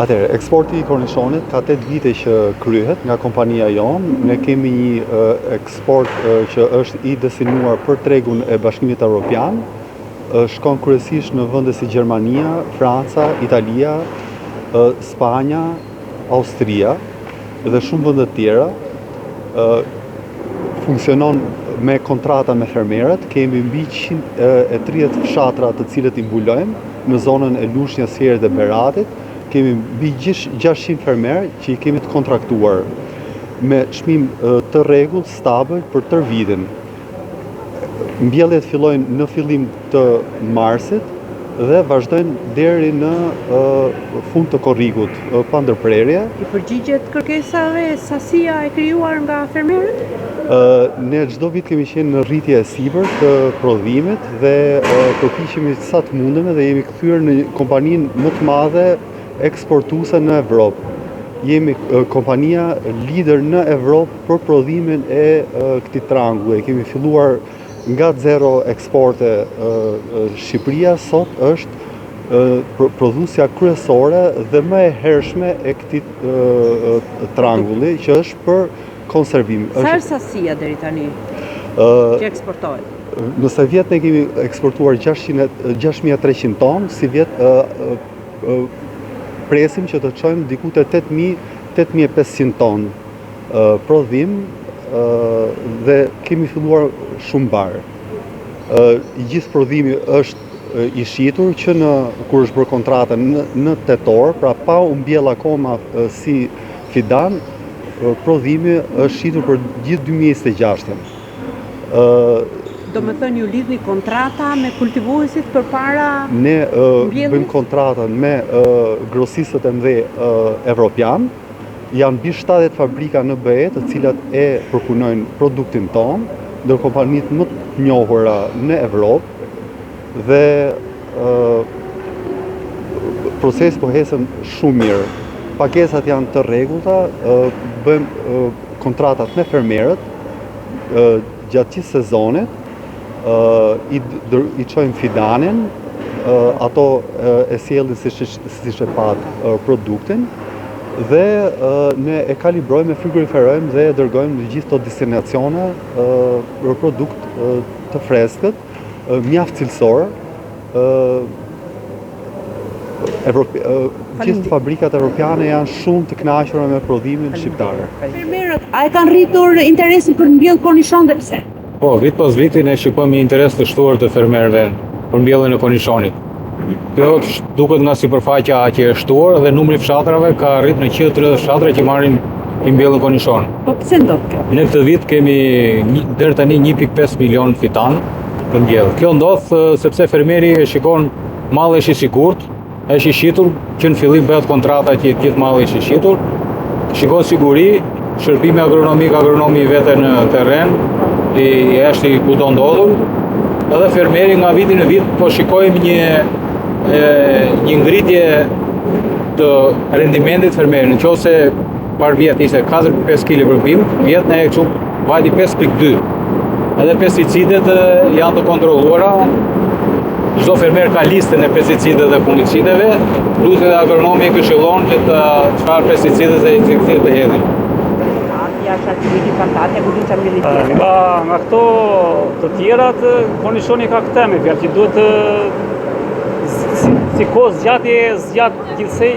Atëherë, eksporti i kornishonit ka 8 vite që kryhet nga kompania jonë. Ne kemi një eksport që është i destinuar për tregun e Bashkimit Evropian. Shkon kryesisht në vende si Gjermania, Franca, Italia, Spanja, Austria dhe shumë vende të tjera. Funksionon me kontrata me fermerët, kemi mbi 130 fshatra të cilët i mbulojmë në zonën e Lushnjës, Fierit dhe Beratit, kemi mbi 600 fermerë që i kemi të kontraktuar me çmim të rregullt, stabil për tërë vitin. Mbjelljet fillojnë në fillim të marsit dhe vazhdojnë deri në fund të korrikut, pa ndërprerje. I përgjigjet kërkesave sasia e krijuar nga fermerët? Ne çdo vit kemi qenë në rritje e sipër të prodhimit dhe përpiqemi sa të mundemi dhe jemi kthyer në kompaninë më të madhe eksportuese në Evropë. Jemi kompania lider në Evropë për prodhimin e këtij trangulli. Kemi filluar nga zero eksporte Shqipëria sot është prodhuesja kryesore dhe më e hershme e këtij trangulli që është për konservim. Sa është sasia deri tani që eksportohet? Nëse vjet ne kemi eksportuar 6300 ton, sivjet presim që të çojmë diku te 8500 ton prodhim dhe kemi filluar shumë mbarë. I gjithë prodhimi është i shitur që në kur është bërë kontrata në, në tetor, pra pa u mbjell akoma si fidan, prodhimi është shitur për gjithë 2026-ën. Domethënë ju lidhni kontrata me kultivuesit përpara Ne bëjmë kontratën me grosistët e mëdhenj evropian. Janë mbi 70 fabrika në BE të cilat e përpunojnë produktin tonë, ndër kompanitë më të njohura në Evropë dhe procesi po ecën shumë mirë. Pagesat janë të rregullta, bëjmë kontratat me fermerët gjatë gjithë sezonit, i i çojmë fidanin, ato e sjellin siç siç e patë produktin dhe ne e kalibrojmë, e frigoriferojmë dhe e dërgojmë në gjithë këto destinacione për produkt të freskët, mjaft cilësor, Evropi, gjithë fabrikat evropiane janë shumë të kënaqura me prodhimin shqiptar. Fermerët, a e kanë rritur interesin për të mbjellë kornishon dhe pse? Po, vit pas viti ne shikojmë një interes të shtuar të fermerëve për mbjelljen e kornishonit. Kjo duket nga sipërfaqja që është shtuar dhe numri i fshatrave ka arritur në 130 fshatra që marrin i mbjellin kornishon. Po pse ndodh kjo? Ne këtë vit kemi deri tani 1.5 milion fidan të mbjellë. Kjo ndodh sepse fermeri e shikon malli është i sigurt, është i shitur, që në fillim bëhet kontrata që gjithë malli është i shitur. Shikon siguri, shërbimi agronomik, agronomi vete në terren, i është i kudo ndodhur. Edhe fermeri nga viti në vit po shikojmë një e, një ngritje të rendimentit fermerit. Në qoftë se parvjet ishte 4.5 kg për bimë, vjet ne e kështu vajti 5.2. Edhe pesticidet janë të kontrolluara. Çdo fermer ka listën e pesticideve dhe fungicideve, plus edhe agronomi e këshillon që të çfarë pesticide dhe insekticide të hedhin. Nga, nga këto të tjerat, kornishoni ka këtë me fjalë, që duhet të si, si kohë zgjatje, zgjat gjithsej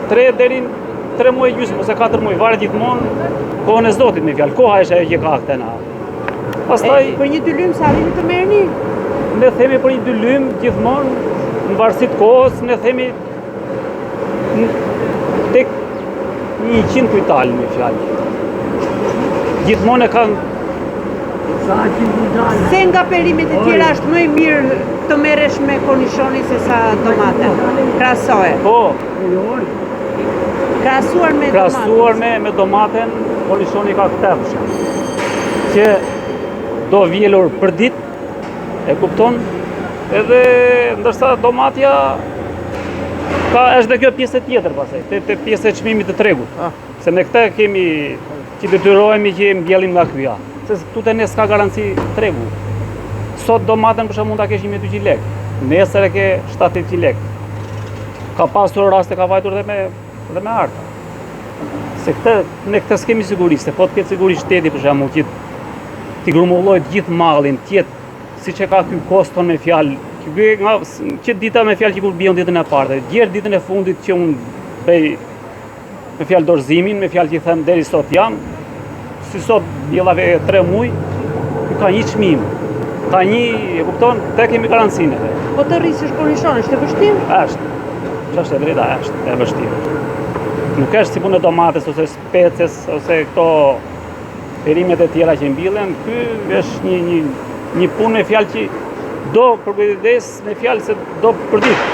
3 deri 3 muaj gjysmë ose 4 muaj, varet gjithmonë kohën e Zotit me fjalë. Koha është ajo që ka këtë na. Pastaj e, për një dylym sa arrini të merrni? Ne themi për një dylym gjithmonë në varësi të kohës, ne themi tek 100 kuintal me fjalë. Gjithmonë e kanë Se nga perimet e tjera është më i mirë të merresh me kornishonin se sa domaten. Krahasoje. Po. Krahasuar me domaten. Krahasuar me me domaten, kornishoni ka këtë për shembull. Që do vjelur për ditë, e kupton? Edhe ndërsa domatja ka është dhe kjo pjesë tjetër pastaj, te, te pjesë e çmimit të tregut. Ah. Se me këtë kemi që detyrohemi që mbjellim nga kjo. Se këtu te ne s'ka garanci tregu. Sot domaten për shembull mund ta kesh 1200 lekë, nesër e ke 700 lekë. Ka pasur raste ka vajtur dhe me dhe me arta. Se këtë, ne këtë s'kemi siguri, se po të ketë siguri shteti për shembull që t'i grumbullojë të gjithë mallin, të jetë siç e ka ky koston me fjalë, që ky nga që dita me fjalë që kur bie ditën e parë, deri ditën e fundit që unë bëj me fjalë dorëzimin, me fjalë që i them deri sot jam, si sot mbjella ve 3 muaj, ky ka një çmim, ka një, e kupton, te kemi garancinë edhe. Po të rrisësh kornishon, është e vështirë? Është. Ç'është e drejta, është e vështirë. Nuk është si punë e domates ose speces ose këto perimet e tjera që mbillen, ky është një një një punë me fjalë që do përkujdes me fjalë se do për ditë.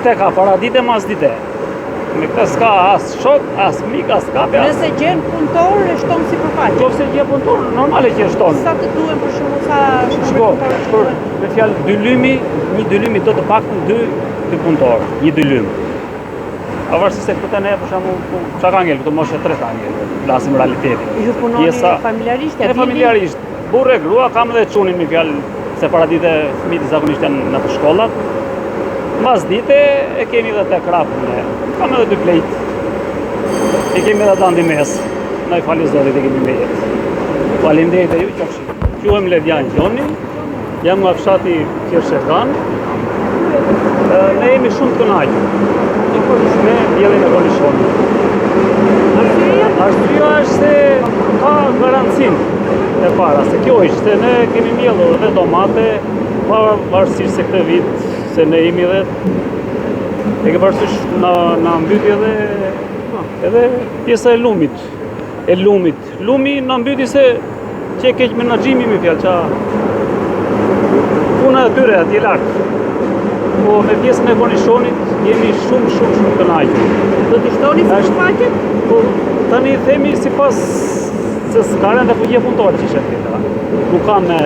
Këtë ka para dite mas dite. Me këtë s'ka as shok, as mik, as kafe. As... Nëse gjen punëtor, e shton sipërfaqen. Po nëse gjen punëtor, normale që e shton. Sa të duhen për shembull sa Shiko, për me fjalë dylymi, një dylymi do të paktën dy dy punëtor, një dylym. Pavarësisht se këtu te ne për shembull, çka ka ngel, këtu moshë tre ka ngel, flasim realitetin. Ju punoni Pjesa, familjarisht, ja familjarisht, burrë e grua, kam edhe çunin me fjalë se paradite fëmijët zakonisht janë në të shkollat. Mas dite e kemi dhe te krahu ne. Kam edhe dy pleq. E kemi edhe të ndihmesë. Na i fali Zotit e kemi me jetë. Faleminderit e ju qofshi. Quhem Ledian Gjoni, Jam nga fshati Fiershegan. Ne jemi shumë të kënaqur me mbjelljen e kornishonit. Arsyeja? Arsyeja është se ka garancinë e para, se kjo është se ne kemi mbjellur dhe domate, pavarësisht se këtë vit se ne jemi dhe e ke parasysh na na mbyti edhe edhe pjesa e lumit, e lumit Lumi na mbyti se qe keq menaxhimi me fjalë, qa puna e tyre atje lart. Po me pjesën e kornishonit jemi shumë shumë shumë të kënaqur. Do të shtoni sipërfaqet? Po tani themi sipas se s'ka rëndë fuqi punëtore që është tjetra. Nuk ka me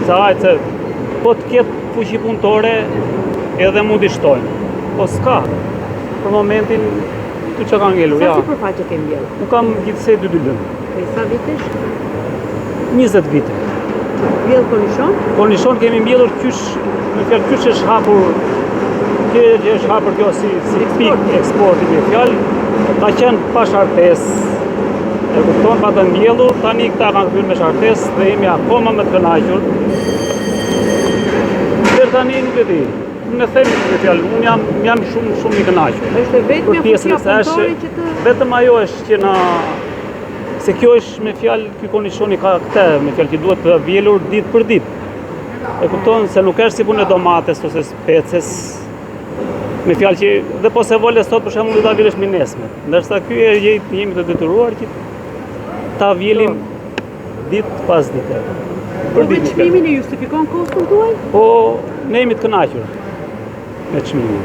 se hajtë se po të ketë fuqi punëtore edhe mund t'i shtojmë. Po s'ka. Për momentin Këtu që ka ngelur, ja. Sa sipërfaqe ke mbjellë? Unë kam gjithsej dy dylym. Prej sa vitesh? 20 vite. Mbjell kornishon? Kornishon kemi mbjellur qysh, me fjalë qysh është hapur, që që është hapur kjo si, si pikë eksporti me fjalë, ka qenë pa shartesë, e kupton pa të mbjellur, tani këta kanë kthyer me shartesë dhe jemi akoma më të kënaqur. Deri tani nuk e di. Unë e them me fjalë, unë jam jam shumë shumë i kënaqur. Është e vetmja fuqia punëtore që të vetëm ajo është që na se kjo është me fjalë ky kornishoni ka këtë me fjalë që duhet të vjelur ditë për ditë. E kupton se nuk është si punë e domates ose speces me fjalë që dhe po s'e vole sot për shembull do ta vjelësh më nesër. Ndërsa ky e jemi të detyruar që ta vjelim ditë pas dite. Po me çmimin e justifikon koston tuaj? Po, ne jemi të kënaqur me çmimin.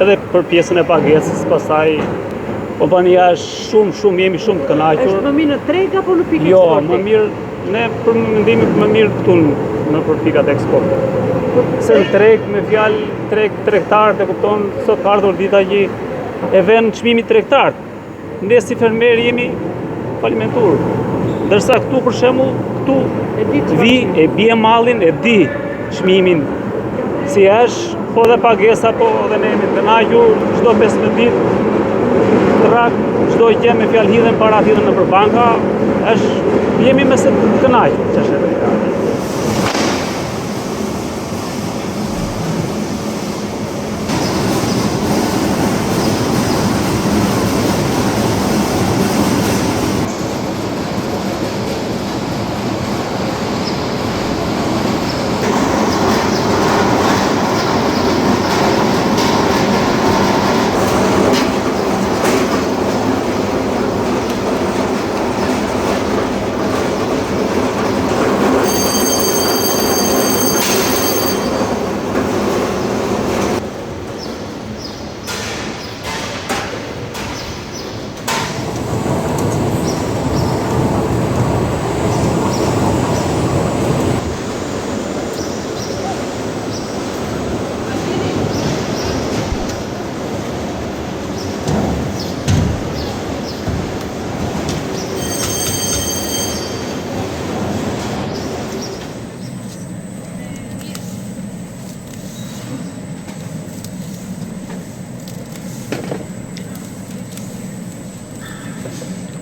Edhe për pjesën e pagesës, pastaj kompania është shumë shumë jemi shumë të kënaqur. Është më mirë në treg apo në pikë jo, eksporti? Jo, më mirë ne për mendimin më mirë këtu në për pikat e eksportit. Se në treg me fjalë treg tregtarët e kupton sot ka ardhur dita që e vënë çmimin tregtarët. Ne si fermerë jemi falimentur. Ndërsa këtu për shembull, këtu e di vi e bie mallin, e di çmimin si është, po dhe pagesa, po dhe ne jemi të kënaqur çdo 15 ditë trak, çdo gjë me fjalë hidhen para hidhen nëpër banka, është jemi më se të kënaqur, ç'është e drejta. Faleminderit.